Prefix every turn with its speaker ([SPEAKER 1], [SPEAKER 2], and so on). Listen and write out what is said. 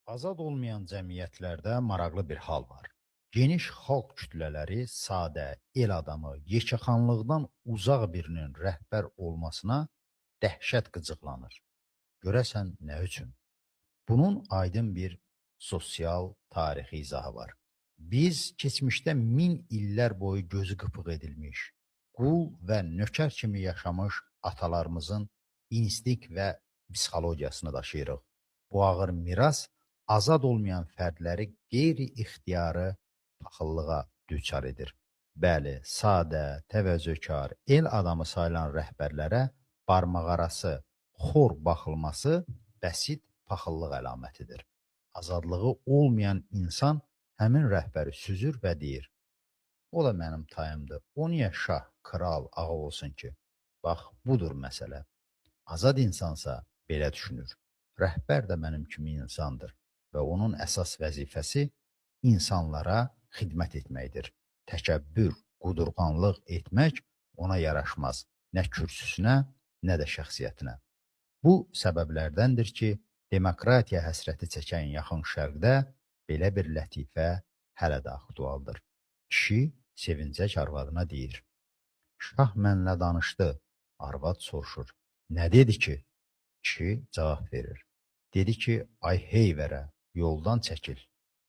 [SPEAKER 1] Azad olmayan cəmiyyətlərdə maraqlı bir hal var. Geniş xalq kütlələri sadə, el adamı, yekəxanlıqdan uzaq birinin rəhbər olmasına dəhşət qıcıqlanır. Görəsən nə üçün? Bunun aydın bir sosial tarixi izahı var. Biz keçmişdə min illər boyu gözü qıpıq edilmiş, qul və nökər kimi yaşamış atalarımızın instinkt və psixologiyasını daşıyırıq. Bu ağır miras azad olmayan fərdləri qeyri-ixtiyarı paxıllığa düçar edir. Bəli, sadə, təvəzzökar, el adamı sayılan rəhbərlərə barmaqarası, xor baxılması bəsit paxıllıq əlamətidir. Azadlığı olmayan insan həmin rəhbəri süzür və deyir: "O da mənim tayımdır, o niyə şah, kral, ağa olsun ki?" Bax, budur məsələ. Azad insansa belə düşünür: rəhbər də mənim kimi insandır və onun əsas vəzifəsi insanlara xidmət etməkdir. Təkəbbür, qudurğanlıq etmək ona yaraşmaz, nə kürsüsünə, nə də şəxsiyyətinə. Bu səbəblərdəndir ki, demokratiya həsrəti çəkən Yaxın Şərqdə belə bir lətifə hələ də aktualdır. Kişi sevincək arvadına deyir: "Şah mənlə danışdı." Arvad soruşur: "Nə dedi ki?" Kişi cavab verir: "Dedi ki, ay heyvərə, yoldan çəkil."